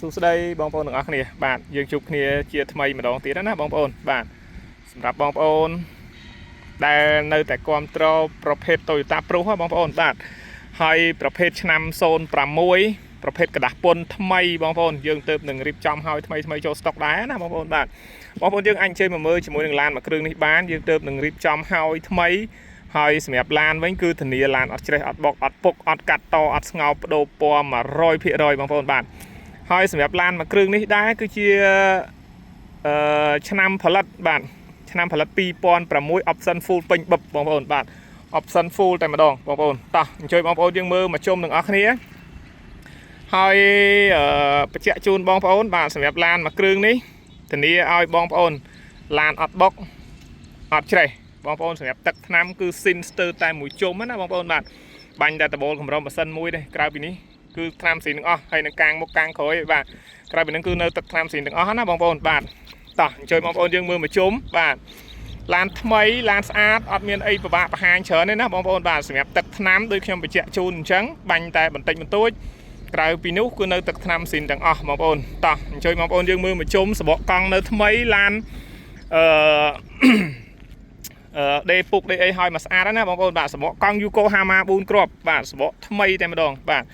សួស្តីបងប្អូនទាំងអស់គ្នាបាទយើងជួបគ្នាជាថ្មីម្ដងទៀតណាបងប្អូនបាទសម្រាប់បងប្អូនដែលនៅតែគ្រប់គ្រងប្រភេទ Toyota Prius ហ៎បងប្អូនបាទហើយប្រភេទឆ្នាំ06ប្រភេទក្រដាសពន្ធថ្មីបងប្អូនយើងទៅនឹងរៀបចំឲ្យថ្មីថ្មីចូលស្តុកដែរណាបងប្អូនបាទបងប្អូនយើងអាចអញ្ជើញមកមើលជាមួយនឹងឡានមួយគ្រឿងនេះបានយើងទៅនឹងរៀបចំឲ្យថ្មីហើយសម្រាប់ឡានវិញគឺធានាឡានអត់ច្រេះអត់បុកអត់ពុកអត់កាត់តអត់ស្ងោបដូរពណ៌100%បងប្អូនបាទ ហើយសម្រាប់ឡានមួយគ្រឿងនេះដែរគឺជាអឺឆ្នាំផលិតបាទឆ្នាំផលិត2006 option full ពេញបឹបបងប្អូនបាទ option full តែម្ដងបងប្អូនតោះអញ្ជើញបងប្អូនយើងមើលមកជុំទាំងអស់គ្នាហើយអឺបញ្ជាក់ជូនបងប្អូនបាទសម្រាប់ឡានមួយគ្រឿងនេះធានាឲ្យបងប្អូនឡានអត់បុកអត់ច្រេះបងប្អូនសម្រាប់ទឹកថ្នាំគឺស៊ីនស្ទើរតែមួយជុំណាបងប្អូនបាទបាញ់តែដបូលកម្រមម៉ាស៊ីនមួយទេក្រៅពីនេះគឺថ្នាំស៊ីនទាំងអស់ហើយនឹងកាងមុខកាងក្រោយបាទក្រៅពីនឹងគឺនៅទឹកថ្នាំស៊ីនទាំងអស់ណាបងប្អូនបាទតោះអញ្ជើញបងប្អូនយើងមើលមកជុំបាទឡានថ្មីឡានស្អាតអត់មានអីពិបាកបង្ហាញច្រើនទេណាបងប្អូនបាទសម្រាប់ទឹកថ្នាំដូចខ្ញុំបញ្ជាក់ជូនអញ្ចឹងបាញ់តែបន្តិចបន្តួចក្រៅពីនោះគឺនៅទឹកថ្នាំស៊ីនទាំងអស់បងប្អូនតោះអញ្ជើញបងប្អូនយើងមើលមកជុំសបកកង់នៅថ្មីឡានអឺ អឺដេពុកដេអីឲ្យមកស្អាតណាបងប្អូនបាទសបកកង់ Yokohama 4គ្រាប់បាទសបកថ្មីតែម្ដងបាទ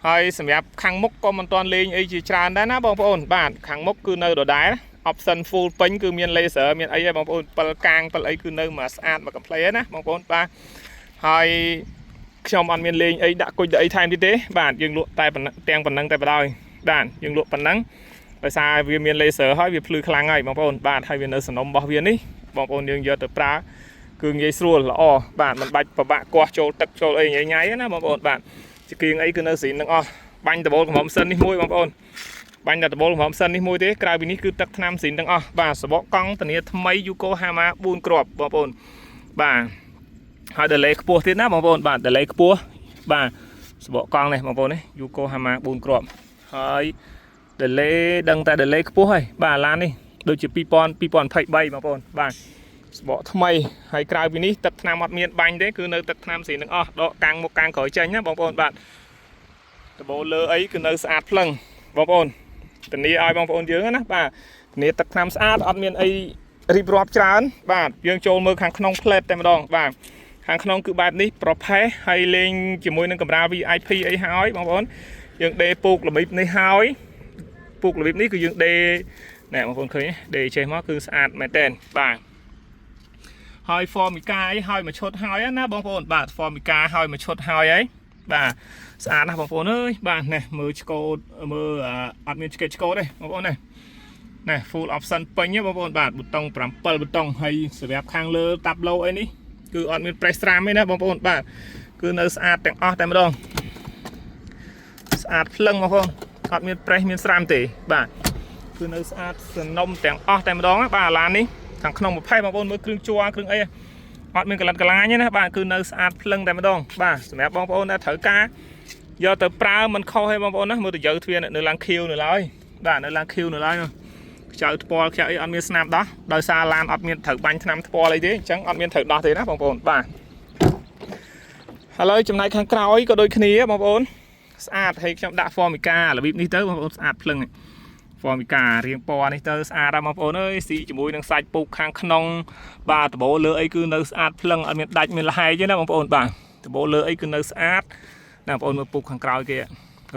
ហើយសម្រាប់ខាងមុខក៏មិនទាន់លេងអីជាច្រើនដែរណាបងប្អូនបាទខាងមុខគឺនៅដដែល option full ពេញគឺមាន laser មានអីហើយបងប្អូន7កាង7អីគឺនៅមកស្អាតមកកំ pl ណាបងប្អូនបាទហើយខ្ញុំអត់មានលេងអីដាក់គុជដាក់អីថែមទៀតទេបាទយើងលក់តែទាំងប៉ុណ្ណឹងតែបណ្ដោយបាទយើងលក់ប៉ុណ្ណឹងដោយសារវាមាន laser ហើយវាភ្លឺខ្លាំងហើយបងប្អូនបាទហើយវានៅសំណុំរបស់វានេះបងប្អូនយើងយកទៅប្រើគឺងាយស្រួលល្អបាទមិនបាច់ពិបាកគាស់ចូលទឹកចូលអីញ៉ៃញ៉ៃណាបងប្អូនបាទជាគៀងអីគឺនៅស្រីនឹងអស់បាញ់ដបូលកំហំសិននេះមួយបងប្អូនបាញ់តែដបូលកំហំសិននេះមួយទេក្រៅពីនេះគឺទឹកថ្នាំស៊ីនទាំងអស់បាទសបកកង់ធានាថ្មី Yokohama 4គ្រាប់បងប្អូនបាទហើយ delay ខ្ពស់ទៀតណាបងប្អូនបាទ delay ខ្ពស់បាទសបកកង់នេះបងប្អូននេះ Yokohama 4គ្រាប់ហើយ delay ដឹងតែ delay ខ្ពស់ហើយបាទឡាននេះដូចជា2000 2023បងប្អូនបាទសបកថ្មីហើយក្រៅពីនេះទឹកថ្នាំអត់មានបាញ់ទេគឺនៅទឹកថ្នាំស៊ីទាំងអស់ដកកាំងមុខកាំងក្រោយចេញណាបងប្អូនបាទដបូលលើអីគឺនៅស្អាតភ្លឹងបងប្អូនធានាឲ្យបងប្អូនយើងណាបាទធានាទឹកថ្នាំស្អាតអត់មានអីរៀបរាប់ច្រើនបាទយើងចូលមើលខាងក្នុងផ្លែតតែម្ដងបាទខាងក្នុងគឺបែបនេះប្រផេះហើយលេងជាមួយនឹងកម្រាល VIP អីហើយបងប្អូនយើងដេពូករបៀបនេះហើយពូករបៀបនេះគឺយើងដេណែបងប្អូនឃើញទេដេចេះមកគឺស្អាតមែនតើបាទហើយ Formica អីហើយមួយឈុតហើយណាបងប្អូនបាទ Formica ហើយមួយឈុតហើយអីបាទស្អាតណាស់បងប្អូនអើយបាទនេះមើលឆ្កូតមើលអត់មានឆ្កេតឆ្កូតទេបងប្អូននេះនេះ full option ពេញទេបងប្អូនបាទប៊ូតុង7ប៊ូតុងហើយសម្រាប់ខាងលើតាប់ឡូអីនេះគឺអត់មាន press ស្រាមទេណាបងប្អូនបាទគឺនៅស្អាតទាំងអស់តែម្ដងស្អាតភ្លឹងបងប្អូនអត់មាន press មានស្រាមទេបាទគឺនៅស្អាតសនំទាំងអស់តែម្ដងបាទឡាននេះខាងក្នុងប្រភេទបងប្អូនមើលគ្រឿងជ័រគ្រឿងអីអត់មានកលិតកលាញទេណាបាទគឺនៅស្អាតភ្លឹងតែម្ដងបាទសម្រាប់បងប្អូនដែលត្រូវការយកទៅប្រើមិនខុសទេបងប្អូនណាមើលទៅយើទ្វារនៅឡើងខៀវនៅឡើយបាទនៅឡើងខៀវនៅឡើយខ្ចៅថ្ពាល់ខ្ចៅអីអត់មានស្នាមដោះដោយសារឡានអត់មានត្រូវបាញ់ថ្នាំថ្ពាល់អីទេអញ្ចឹងអត់មានត្រូវដោះទេណាបងប្អូនបាទឥឡូវចំណែកខាងក្រោយក៏ដូចគ្នាបងប្អូនស្អាតហើយខ្ញុំដាក់ Formica របៀបនេះទៅបងប្អូនស្អាតភ្លឹង Formica រៀងពណ៌នេះទៅស្អាតដែរបងប្អូនអើយស៊ីជាមួយនឹងសាច់ពូកខាងក្នុងបាទដបូលលើអីគឺនៅស្អាតភ្លឹងអត់មានដាច់មានលហែកទេណាបងប្អូនបាទដបូលលើអីគឺនៅស្អាតណាបងប្អូនមើលពូកខាងក្រោយគេ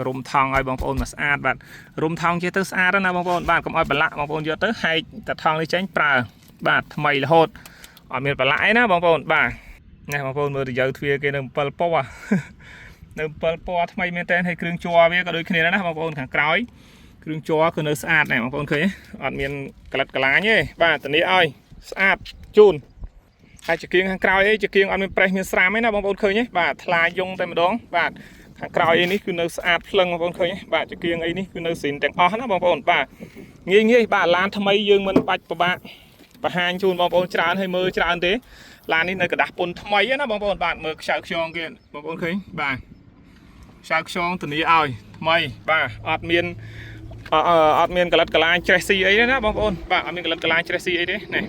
រុំថងឲ្យបងប្អូនមកស្អាតបាទរុំថងចេះទៅស្អាតណាបងប្អូនបាទកុំឲ្យប្រឡាក់បងប្អូនយកទៅហែកតែថងនេះចេញប្រើបាទថ្មីរហូតអត់មានប្រឡាក់ឯណាបងប្អូនបាទនេះបងប្អូនមើលទៅយើទ្វារគេនៅ7ពណ៌នៅ7ពណ៌ថ្មីមែនតើហើយគ្រឿងជ័រវាក៏ដូចគ្នាដែរណាបងប្អូនខាងក្រោយគ្រឿងជ័រគឺនៅស្អាតដែរបងប្អូនឃើញអត់មានកលិតកលាញទេបាទធានាឲ្យស្អាតជូនហើយចង្គៀងខាងក្រោយអីចង្គៀងអត់មានប្រេះមានស្រាមទេណាបងប្អូនឃើញទេបាទថ្លាយងតែម្ដងបាទខាងក្រោយអីនេះគឺនៅស្អាតភ្លឹងបងប្អូនឃើញទេបាទចង្គៀងអីនេះគឺនៅស៊ីនទាំងអស់ណាបងប្អូនបាទងាយងាយបាទឡានថ្មីយើងមិនបាច់ពិបាកបង្ហាញជូនបងប្អូនច្រើនឲ្យមើលច្រើនទេឡាននេះនៅក្រដាសពន្ធថ្មីណាបងប្អូនបាទមើលខ្ចៅខ្យងគេបងប្អូនឃើញបាទខ្ចៅខ្យងធានាឲ្យថ្មីបាទអត់មានអត់មានកលិតកលាញច្រេះស៊ីអីទេណាបងប្អូនបាទអត់មានកលិតកលាញច្រេះស៊ីអីទេនេះ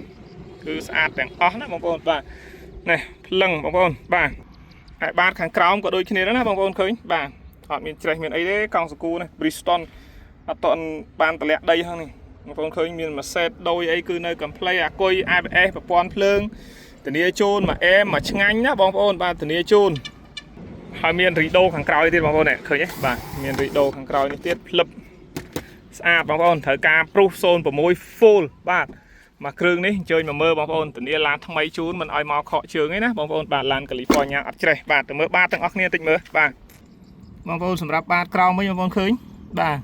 គឺស្អាតទាំងអស់ណាបងប្អូនបាទនេះភ្លឹងបងប្អូនបាទហើយបាទខាងក្រោមក៏ដូចគ្នាដែរណាបងប្អូនឃើញបាទអត់មានច្រេះមានអីទេកង់សកូនេះ Bridgestone អត់ទាន់បានតម្លាក់ដីហ្នឹងនេះបងប្អូនឃើញមានមួយសេតដោយអីគឺនៅកំ pl អាគុយ ABS ប្រព័ន្ធភ្លើងធានាជូនមួយអែមមួយឆ្ងាញ់ណាបងប្អូនបាទធានាជូនហើយមានរីដូខាងក្រោយទៀតបងប្អូននេះឃើញទេបាទមានរីដូខាងក្រោយនេះទៀតផ្លឹបស្អាតបងប្អូនត្រូវការ Prius 06 full បាទមួយគ្រឿងនេះអញ្ជើញមកមើលបងប្អូនធានាឡានថ្មីជូនមិនឲ្យមកខកជើងទេណាបងប្អូនបាទឡានកាលីហ្វ័រញ៉ាអត់ច្រេះបាទទៅមើលបាតទាំងអស់គ្នាតិចមើលបាទបងប្អូនសម្រាប់បាតក្រោមវិញបងប្អូនឃើញបាទ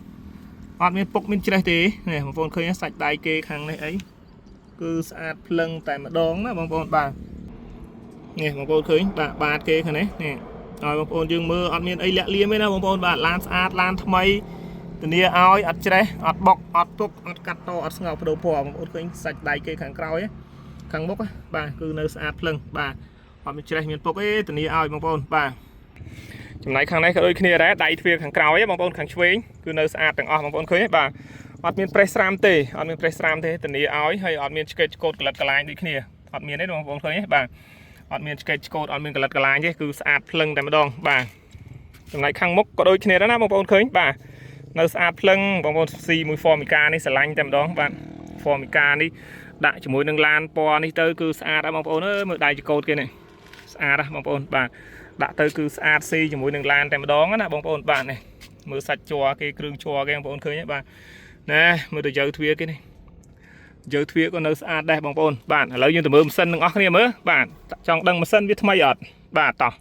អត់មានពុកមានច្រេះទេនេះបងប្អូនឃើញសាច់ដៃគេខាងនេះអីគឺស្អាតភ្លឹងតែម្ដងណាបងប្អូនបាទនេះបងប្អូនឃើញបាទបាតគេខាងនេះនេះឲ្យបងប្អូនយើងមើលអត់មានអីលាក់លៀមទេណាបងប្អូនបាទឡានស្អាតឡានថ្មីធានាឲ្យអត់ច្រេះអត់បុកអត់ពុកអត់កាត់តអត់ស្ងោបដូរពណ៌បងប្អូនឃើញសាច់ដៃគេខាងក្រោយខាងមុខបាទគឺនៅស្អាតភ្លឹងបាទអត់មានច្រេះមានពុកទេធានាឲ្យបងប្អូនបាទចំណែកខាងនេះក៏ដូចគ្នាដែរដៃទ្វារខាងក្រោយបងប្អូនខាងឆ្វេងគឺនៅស្អាតទាំងអស់បងប្អូនឃើញទេបាទអត់មានប្រេះស្រាមទេអត់មានប្រេះស្រាមទេធានាឲ្យហើយអត់មានឆ្កេតឆ្កូតក្លិតកលាញដូចគ្នាអត់មានទេបងប្អូនឃើញទេបាទអត់មានឆ្កេតឆ្កូតអត់មានកលិតកលាញទេគឺស្អាតភ្លឹងតែម្ដងបាទចំណែកខាងមុខក៏ដូចគ្នាដែរណាបងប្អូនឃើញបាទនៅស្អាតភ្លឹងបងប្អូនស៊ីមួយ Formica នេះស្រឡាញ់តែម្ដងបាទ Formica នេះដាក់ជាមួយនឹងឡានពណ៌នេះទៅគឺស្អាតហើយបងប្អូនអើយមើលដៃចកោតគេនេះស្អាតណាស់បងប្អូនបាទដាក់ទៅគឺស្អាតស៊ីជាមួយនឹងឡានតែម្ដងណាបងប្អូនបាទនេះមើលសាច់ជ័រគេគ្រឿងជ័រគេបងប្អូនឃើញទេបាទណែមើលទៅយើទ្វារគេនេះយើទ្វារក៏នៅស្អាតដែរបងប្អូនបាទឥឡូវយើងទៅមើលម៉ាស៊ីនទាំងអស់គ្នាមើលបាទចង់ដឹងម៉ាស៊ីនវាថ្មីអត់បាទតោះ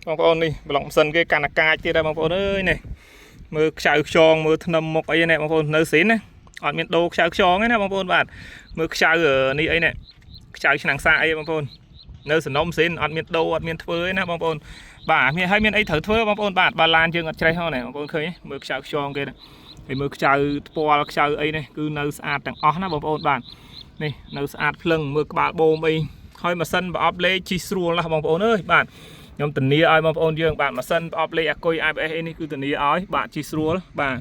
បងប្អូននេះប្លុកម៉ាស៊ីនគេកាន់អាកាចទៀតដែរបងប្អូនអើយនេះមើលខ្ចៅខ្យងមើលធ្នឹមមុខអីនេះបងប្អូននៅស៊ីនណាអត់មានដូរខ្ចៅខ្យងទេណាបងប្អូនបាទមើលខ្ចៅនេះអីនេះខ្ចៅឆ្នាំងសាកអីបងប្អូននៅសំណុំស៊ីនអត់មានដូរអត់មានធ្វើទេណាបងប្អូនបាទមានហើយមានអីត្រូវធ្វើបងប្អូនបាទបាឡានយើងអត់ច្រេះហ៎នេះបងប្អូនឃើញមើលខ្ចៅខ្យងគេហើយមើលខ្ចៅថ្ពាល់ខ្ចៅអីនេះគឺនៅស្អាតទាំងអស់ណាបងប្អូនបាទនេះនៅស្អាតភ្លឹងមើលក្បាលបូមអីហើយម៉ាស៊ីនប្រអប់លេខជីស្រួលណាស់បងប្អូនអើយបាទខ្ញុំធានាឲ្យបងប្អូនយើងបាទម៉ាស៊ីនប្រអប់លេខអាគុយ ABS អីនេះគឺធានាឲ្យបាទជីស្រួលបាទ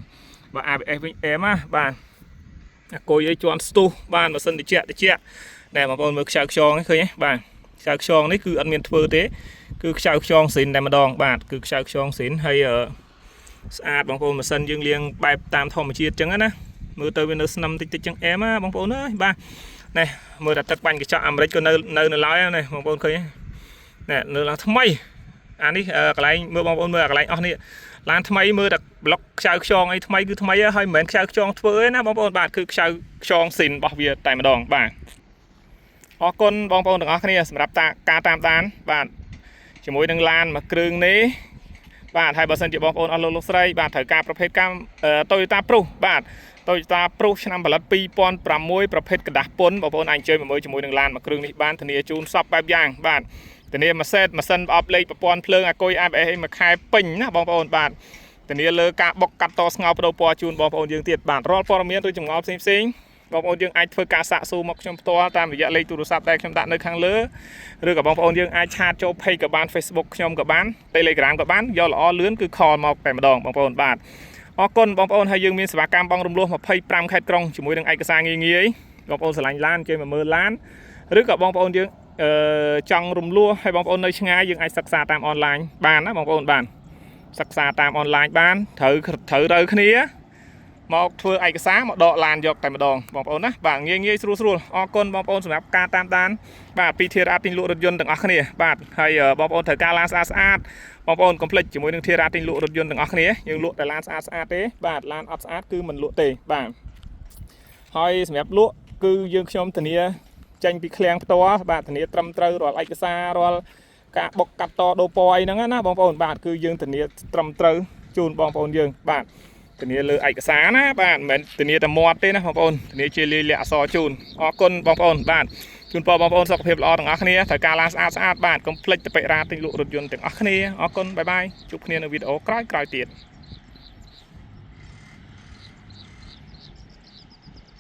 បាទ ABS វិញអែមណាបាទអាគុយអីជន់ស្ទុះបាទម៉ាស៊ីនតិចតិចណែបងប្អូនមើលខ្ចៅខ្យងឃើញទេបាទខ្ចៅខ្យងនេះគឺអត់មានធ្វើទេគឺខ្ចៅខ្យងស៊ីនតែម្ដងបាទគឺខ្ចៅខ្យងស៊ីនហើយស្អាតបងប្អូនម៉ាស៊ីនយើងលាងបែបតាមធម្មជាតិចឹងណាមើលទៅវានៅស្នឹមតិចតិចចឹងអែមណាបងប្អូនអើយបាទនេះមើលតែទឹកបាញ់កញ្ចក់អាមេរិកក៏នៅនៅនៅឡើយនេះបងប្អូនឃើញនេះនៅឡើងថ្មីអានេះកន្លែងមើលបងប្អូនមើលអាកន្លែងអស់នេះឡានថ្មីមើលតែប្លុកខ្ចៅខ្យងអីថ្មីគឺថ្មីហើយមិនមែនខ្ចៅខ្យងធ្វើទេណាបងប្អូនបាទគឺខ្ចៅខ្យងស៊ីនរបស់វាតែម្ដងបាទអរគុណបងប្អូនទាំងអស់គ្នាសម្រាប់ការតាមដានបាទជាមួយនឹងឡានមួយគ្រឿងនេះបាទហើយបើសិនជាបងប្អូនអស់លោកលោកស្រីបាទត្រូវការប្រភេទកម្ម Toyota Prius បាទ Toyota Prius ឆ្នាំផលិត2006ប្រភេទក្រដាសពុនបងប្អូនអាចអញ្ជើញមកមើលជាមួយនឹងឡានមួយគ្រឿងនេះបានធានាជូនសពបែបយ៉ាងបាទធានាម៉ាសេតម៉ាស៊ីនប្រអប់លេខប្រព័ន្ធភ្លើងអាគុយ ABS មួយខែពេញណាបងប្អូនបាទធានាលើការបុកកាត់តស្ងោបដូរពណ៌ជូនបងប្អូនយើងទៀតបាទរាល់ព័ត៌មានឬចម្ងល់ផ្សេងផ្សេងបងប្អូនយើងអាចធ្វើការសាកសួរមកខ្ញុំផ្ទាល់តាមរយៈលេខទូរស័ព្ទដែលខ្ញុំដាក់នៅខាងលើឬក៏បងប្អូនយើងអាច chat ចូល page ក៏បាន Facebook ខ្ញុំក៏បាន Telegram ក៏បានយកល្អលឿនគឺ call មកតែម្ដងបងប្អូនបាទអរគុណបងប្អូនហើយយើងមានសេវាកម្មបង់រំលោះ25ខេត្តក្រុងជាមួយនឹងឯកសារងាយងាយបងប្អូនស្រឡាញ់ឡានជិះមកមើលឡានឬក៏បងប្អូនយើងអឺចង់រំលោះឲ្យបងប្អូននៅឆ្ងាយយើងអាចសិក្សាតាមអនឡាញបានណាបងប្អូនបាទសិក្សាតាមអនឡាញបានត្រូវត្រូវត្រូវគ្នាមកធ្វើឯកសារមកដកឡានយកតែម្ដងបងប្អូនណាបាទងាយងាយស្រួលស្រួលអរគុណបងប្អូនសម្រាប់ការតាមដានបាទពីធារាទិញលក់រថយន្តទាំងអស់គ្នាបាទហើយបងប្អូនត្រូវការឡានស្អាតស្អាតបងប្អូនកុំភ្លេចជាមួយនឹងធារាទិញលក់រថយន្តទាំងអស់គ្នាយើងលក់តែឡានស្អាតស្អាតទេបាទឡានអត់ស្អាតគឺមិនលក់ទេបាទហើយសម្រាប់លក់គឺយើងខ្ញុំធានាចេញពីឃ្លាំងផ្ទាល់បាទធានាត្រឹមត្រូវរាល់ឯកសាររាល់ការបុកកាត់តដូរពណ៌អីហ្នឹងណាបងប្អូនបាទគឺយើងធានាត្រឹមត្រូវជូនបងប្អូនយើងបាទធានាលើឯកសារណាបាទមិនមែនធានាតែមាត់ទេណាបងប្អូនធានាជាលាយលក្ខណ៍អក្សរជូនអរគុណបងប្អូនបាទជូនពរបងប្អូនសុខភាពល្អទាំងអស់គ្នាត្រូវការឡានស្អាតស្អាតបាទកុំភ្លេចទៅពេរ៉ាទិញលក់រថយន្តទាំងអស់គ្នាអរគុណ bye bye ជួបគ្នានៅវីដេអូក្រោយៗទៀត។